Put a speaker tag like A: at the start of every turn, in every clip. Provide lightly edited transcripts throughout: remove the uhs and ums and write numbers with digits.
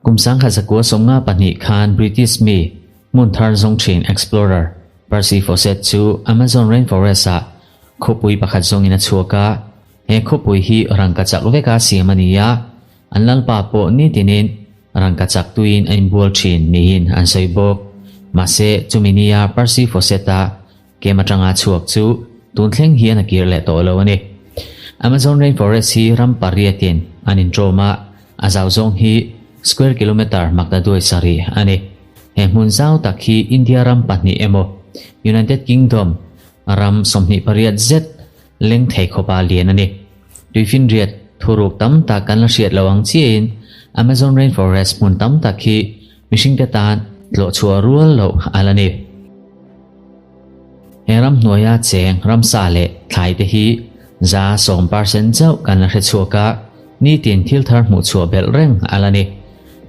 A: Kum 1952 khan British mi hmun thar zawng thin explorer Percy Fawcett chu Amazon rainforest ah khawpui pakhat zawngin a chhuak a, he khawpui hi rangkachak veka siam a ni a, an lalpa pawh nitinin rangkachak tuiin a inbual thin niin an sawi bawk. Mahse, chumi nia Percy Fawcett-a Kem atanga chhuak chu tun thleng hian a kir leh tawh lo a ni. Amazon rainforest hi ram pariatin an intrawm a, a zau zawng hi square kilometre maktaduai sarih a ni. He hmun zau tak hi India ram pahnih emaw United Kingdom ram 28 zet leng thei khawpa lian a ni. Tuifinriat thuruk tam tak kan la hriat lo ang chiahin Amazon rainforest hmun tam tak hi mihringte tan tlawhchhuah rual loh a la ni. He ramhnuaia cheng ramsa leh thlai te hi 10% chauh kan la hre chhuak a, nitin thil thar hmuh chhuah belh reng a la ni.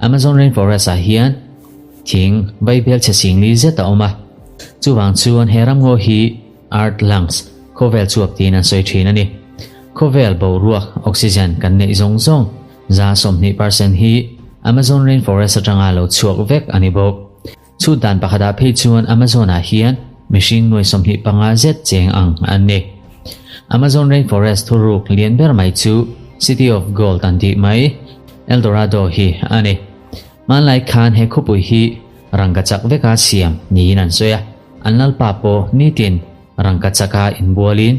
A: Amazon rainforest ah hian thing vaibel chhe singli zet a awm a, chuvang chuan he ramngaw hi Earth lungs, khawvel chhuak tiin an sawi thin a ni. Khawvel boruak, oxygen, kan neih zawng zawng 20% hi Amazon rainforest atanga lo chhuak vek a ni bawk. Chhut dan pakhatah phei chuan Amazon-ah hian mihring nuai 25 zet cheng ang an ni. Amazon rainforest thuruk lian ber mai chu City of Gold an tih mai, El Dorado hi a ni. Hmanlai khan he khawpui hi rangkachak veka siam niin an sawi a, an lalpa pawh nitin rangkachaka inbualin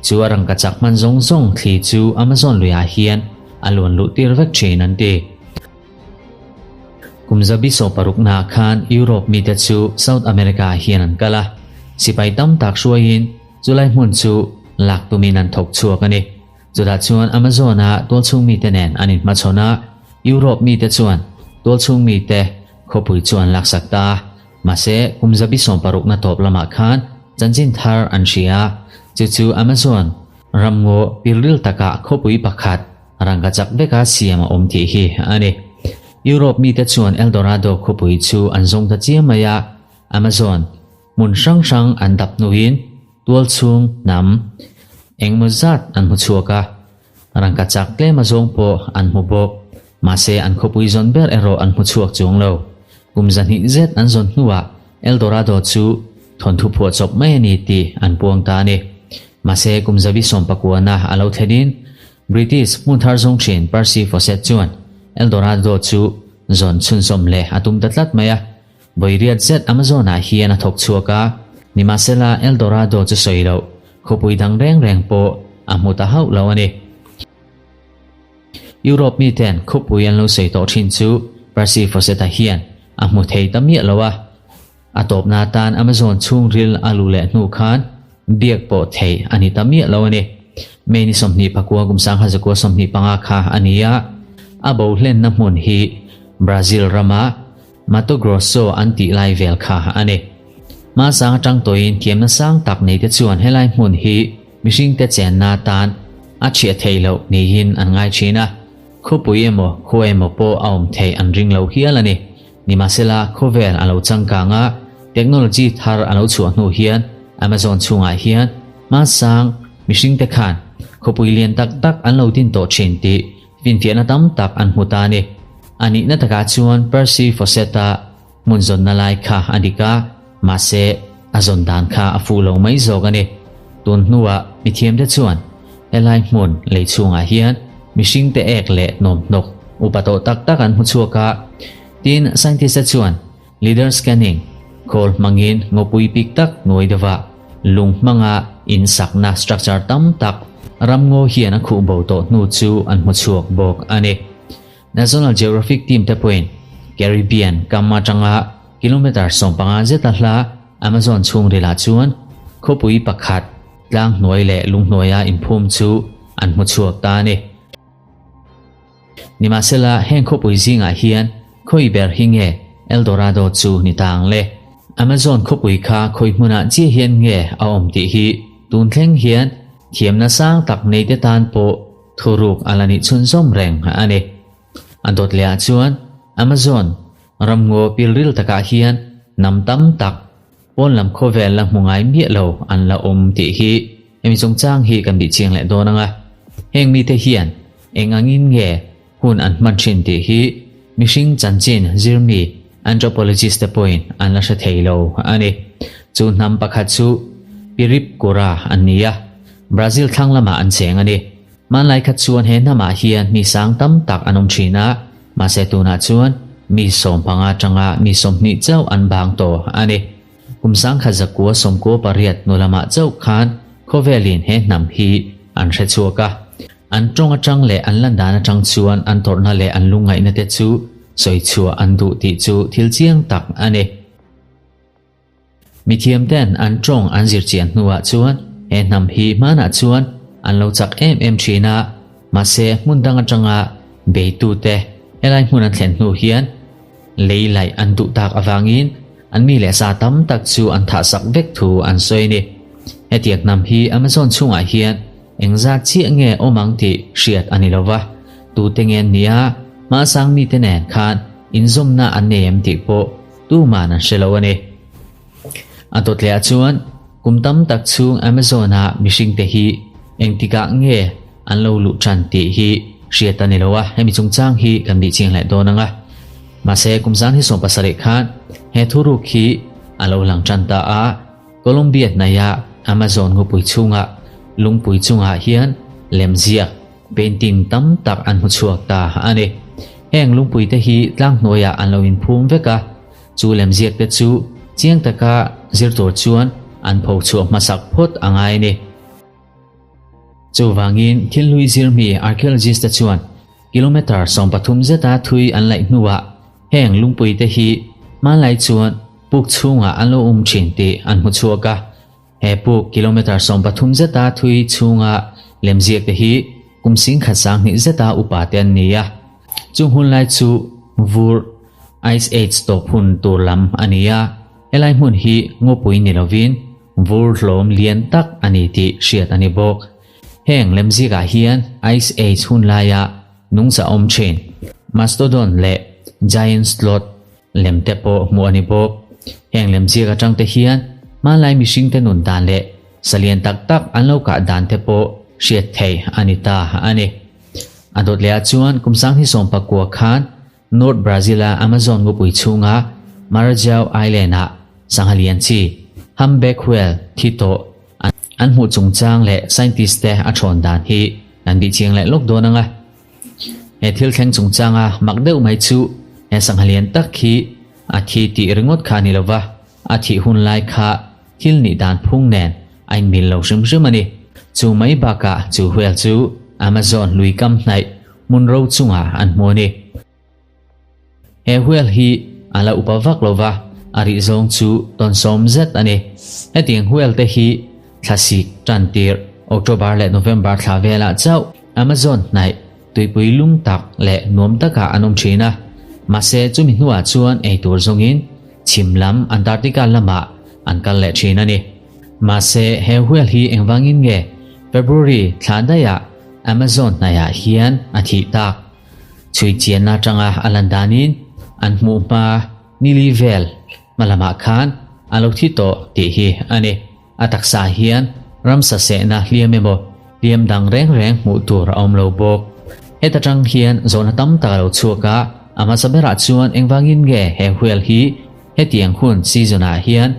A: chu a rangkachak hman zawng zawng thli chu Amazon luiah hian a luan luh tir vek thin an ti. Kum zabi 16 naah khan Europe mite chu South America ah hian an kal a, sipai tam tak hruaiin chulai hmun chu lak tumin an thawk chhuak a ni. Chutah chuan Amazon-a tualchhung mite nen an inhmachhawn a, Europe mite chuan tualchhung mite khawpui chu an laksak ta a. Mahse, kum zabi 16 na tawp lamah khan chanchin thar an hria a, chu chu Amazon ramngaw pilril takah khawpui pakhat Rangka chak veka siam a awm tih hi a ni. Europe mite chuan El Dorado khawpui chu an zawng ta chiam mai a, Amazon hmun hrang hrang an dap hnuin tual chhung hnam engmaw zat an hmu chhuak a, rangka chak tlem a zawng pawh an hmu bawk. Mahse an khawpui zawn ber erawh an hmu chhuak chuang lo. Kum 200 zet an zawn hnuah El Dorado chu thawnthu phuah chawp mai a ni tih an puang ta a ni. Mahse kum zabi 19 na a lo thlenin British hmun thar zawng thin Percy Fawcett chuan El Dorado chu zawn chhunzawm leh a tum ta tlat mai a. Vawi riat zet Amazon-ah hian a thawk chhuak a, nimahsela El Dorado chu sawi loh, khawpui dang reng reng pawh a hmu ta hauh lo a ni. Europe miten khawpui an lo sawi tawh thin chu Percy Fawcett-a hian a hmu thei ta miah lo a. A tawpna atan Amazon chhungril a luh leh hnu khan biak pawh theih a ni ta miah lo a ni. May ni 29 kum 1925 kha a ni a, a bo hlenna hmun hi Brazil rama Mato Grosso an tih lai vel kha a ni. Hmasang atang tawhin thiamna sang tak neite chuan helai hmun hi mihringte chenna atan a chhiah theih loh niin an ngai thin a, khawpui emaw khua emaw pawh a awm theih an ring lo hial a ni. Nimahsela, khawvel a lo changkang a, technology thar a lo chhuah hnu hian Amazon chhungah hian hmasang mihringte khan khawpui lian tak tak an lo din tawh thin tih finfiahna tam tak an hmu ta a ni. A nihna takah chuan Percy Fawcett-a hmun zawnna lai kha a dik a, mahse a zawn dan kha a fuh lo mai zawk a ni. Tun hnuah mithiamte chuan helai hmun lei chhungah hian mihringte ek leh hnawmhnawk upa tawh tak tak an hmu chhuak a. Tin, scientist-te chuan lidar scanning khawl hmangin ngawpui pik tak hnuai deuhah lung hmanga insakna structure tam tak ramngaw hian a khuh bo tawh hnu chu an hmu chhuak bawk a ni. National Geographic team te pawhin Caribbean kam atanga kilometre 15 zeta hla Amazon chhungrilah chuan khawpui pakhat tlang hnuai leh lung hnuaia inphum chu an hmu chhuak ta a ni. Nimahsela heng khawpui zingah hian khawi ber hi nge El Dorado chu ni ta ang le? Amazon khawpui kha khawi hmunah chiah hian nge a awm tih hi tun thleng hian thiamna sang tak neite tan pawh thuruk a la nih chhunzawm reng a ni. A dawt lehah chuan Amazon ramngaw pilril takah hian hnam tam tak pawn lam khawvel la hmu ngai miah lo an la awm tih hi hemi chungchang hi kan bih chiang leh dawn ang a. Heng mite hian. Eng angin nge hun an hman thin tih hi mihring chanchin zirmi anthropologist te pawhin an la hre thei lo a ni. Chu hnam pakhat chu Piripkura an ni a, Brazil thlang lamah an cheng a ni. Hmanlai khat chuan he hnamah hian mi sang tam tak an awm thin a, mahse tunah chuan mi 15 atanga mi 20 chauh an bang tawh a ni. Kum 1998 hnu lamah chauh khan khawvelin he hnam hi an hre chhuak a. An tawng atang leh an lan dan atang chuan an tawrhna leh an lungngaihna te chu sawi chhuah an duh tih chu thil chiang tak a ni. Mithiam ten an tawng an zir chian hnuah chuan he hnam hi hmanah chuan an lo chak em em thin a, mahse hmun dang atanga beitute helai hmun an thlen hnu hian lei laih an duh tak avangin an mi leh sa tam tak chu an thahsak vek thu an sawi a ni. Hetiang hnam hi Amazon chhungah hian engzat chiah nge awm ang tih hriat a ni lo va, tute nge an nia, hmasang mite nen khan inzawmna an nei em tih pawh tuman an hre lo a ni. A dawt leh ah chuan kum tam tak chhung Amazon-a mihringte hi engtikah nge an lo luh tan tih hi hriat a ni lo a, hemi chungchang hi kan bih chiang leh dawn ang a. Mahse kum 2017 khan he thuruk hi a lo lang tan ta a, Colombia hnaia Amazon ngupui chhunga lungpui chungah hian lemziak, painting, tam tak an hmu chhuak ta a ni. Heng lungpui te hi tlang hnuaiah an lo inphum vek a, Chu lemziak te chu chiang taka zir tur chuan an pho chhuah hmasak phawt a ngai a ni. Chuvangin thil hlui zirmi archaeologist te chuan kilometre 13 zeta thui an laih hnuah heng lungpui te hi hmanlai chuan puk chhungah an lo awm thin tih an hmu chhuak a. He puk kilometre 13 zeta thui chhunga lemziak te hi kum 10,200 zeta upa te an ni a. Chung hunlai chu vur Ice Age tawp hun tur lam a ni a, helai hmun hi ngawpui ni lovin vur hlawm lian tak a ni tih hriat a ni bawk. Heng lemzikah hian Ice Age hun laia nungcha awm thin Mastodon leh Giant Sloth lem te pawh hmuh a ni bawk. Heng lemzik atang te hian hmanlai mihringte nun dan leh salian tak tak an lo kah dan te pawh hriat theih a ni ta a ni. A dawt leh ah chuan kum 2019 khan North Brazil-a Amazon ngawpui chhunga Marajao Island-ah sangha lian chi humpback whale thi tawh an hmuh chungchang leh scientist te a thawn dan hi kan bih chiang leh lawk dawn ang a. He thil thleng chungchanga mak deuh mai chu he sangha lian tak hi a thi tih ringawt kha a ni lova, a thih hun lai kha thil nih dan phung nen a inmil lo hrim hrim a ni. Chu mai bakah chu whale chu Amazon lui kam hnaih hmun ro chungah an hmu a ni. He whale hi a la upa vak lo va, a rih zawng chu tawn sawm zet a ni. Hetiang whale te hi thlasik tan tir October leh November thla velah chauh Amazon hnaih tuipui lung tak leh nuam takah an awm thin a. Mahse chumi hnuah chuan ei tur zawngin chhim lam Antarctica lamah an kal leh thin a ni. Mahse he whale hi engvangin nge February thla daihah Amazon hnaihah hian a thih tak? Chhui chianna atanga a lan danin an hmuh hma nili vel hma lamah khan a lo thi tawh tih hi a ni. A taksa hian ramsa sehna hliam emaw hliam dang reng reng hmuh tur a awm lo bawk. Heta tang hian zawhna tam tak a lo chhuak a, a hmasa berah chuan engvangin nge he whale hi hetiang hun season ah hian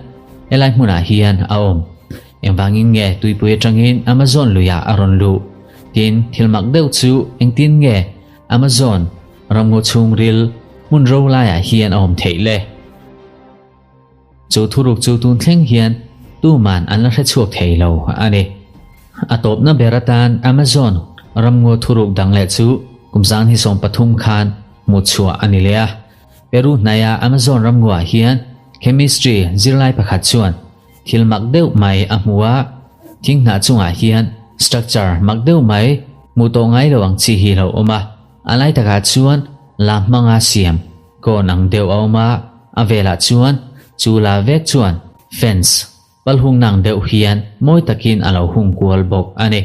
A: helai hmunah hian a awm? Engvangin nge tuipui atangin Amazon luiah a rawn luh? Tin, thil mak deuh chu engtin nge Amazon ramngaw chhungril hmun ro laiah hian a awm theih le? Chu thuruk chu tun thleng hian tuman an la hre chhuak thei lo a ni. A tawpna ber atan Amazon ramngaw thuruk dang leh chu kum 2013 khan hmuh chhuah a ni leh a. Peru hnaia Amazon ramngaw ah hian chemistry zirlai pakhat chuan thil mak deuh mai a hmu a, thing hnah chungah hian structure mak deuh mai hmuh tawh ngai lo ang chi hi lo awm a, a lai takah chuan la hmanga siam kawn ang deuh a awm a, a velah chuan chu la vek chuan fence pal hung nang deuh hian mawi takin a lo hung kual bawk a ni.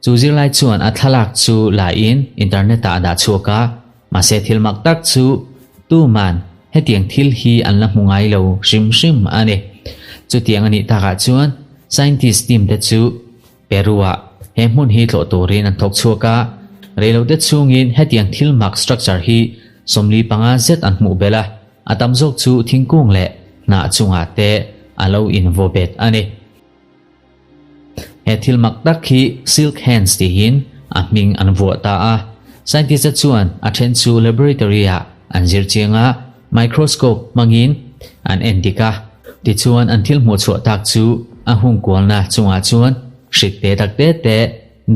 A: Chu zirlai chuan a thlalak chu la in internet ah a dah chhuak a, mahse thil mak tak chu tuman hetiang thil hi an la hmu ngai lo hrim hrim a ni. Chutiang a nih takah chuan scientist team te chu Peru ah he hmun hi tlawh turin an thawk chhuak a. Reilote chhungin hetiang thil mak structure hi 45 zet an hmuh belh a, a tam zawk chu thingkung leh hnah chungah te a lo invaw bet a ni. He thil mak tak hi silk hands tiin a hming an vuah ta a. Scientist-te chuan a then chu laboratory-ah an zir chiang a, microscope hmangin an en dik a. Tichuan an thil hmuh chhuah tak chu a hung kualna chungah chuan hrik te tak te te,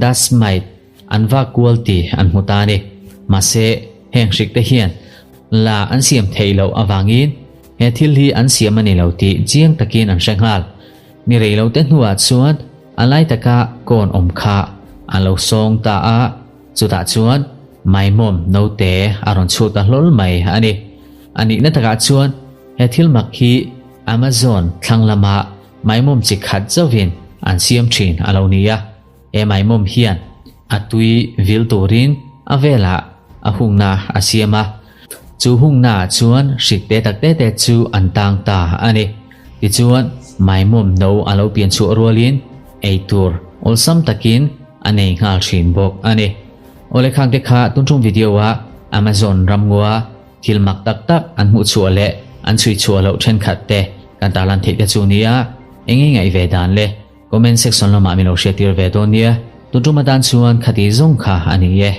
A: dust mite, an vak kual tih an hmu ta a ni. Mahse, heng hrik te hian la an siam theih loh avangin he thil hi an siam a ni lo tih chiang takin an hre nghal. Ni rei lo te hnuah chuan a lai taka kawn awm kha a lo sawng ta a, chutah chuan Maimawm naute a rawn chhuak ta hlawl mai a ni. A nihna takah chuan he thil mak hi Amazon thlang lama Maimawm chi khat zauhin an siam thin a lo ni a, he Maimawm hian a tui vil turin a velah a hungna a siam a, Chu hungnaah chuan hrik te tak te te chu an tang ta a ni. Tichuan, Maimawm no a lo pian chhuah rualin ei tur awlsam takin a nei nghal thin bawk a ni. Awle khang te kha tuntum video a Amazon ramngua thil mak tak tak an hmuh chhuah leh an chhui chhuah loh thenkhat te kan tarlan theih te chu nia, eng nge ngaih ve dan le? Comment section lamah min lo hriattir ve dawn nia. Tuntum atan chuan khati zawng kha a ni e.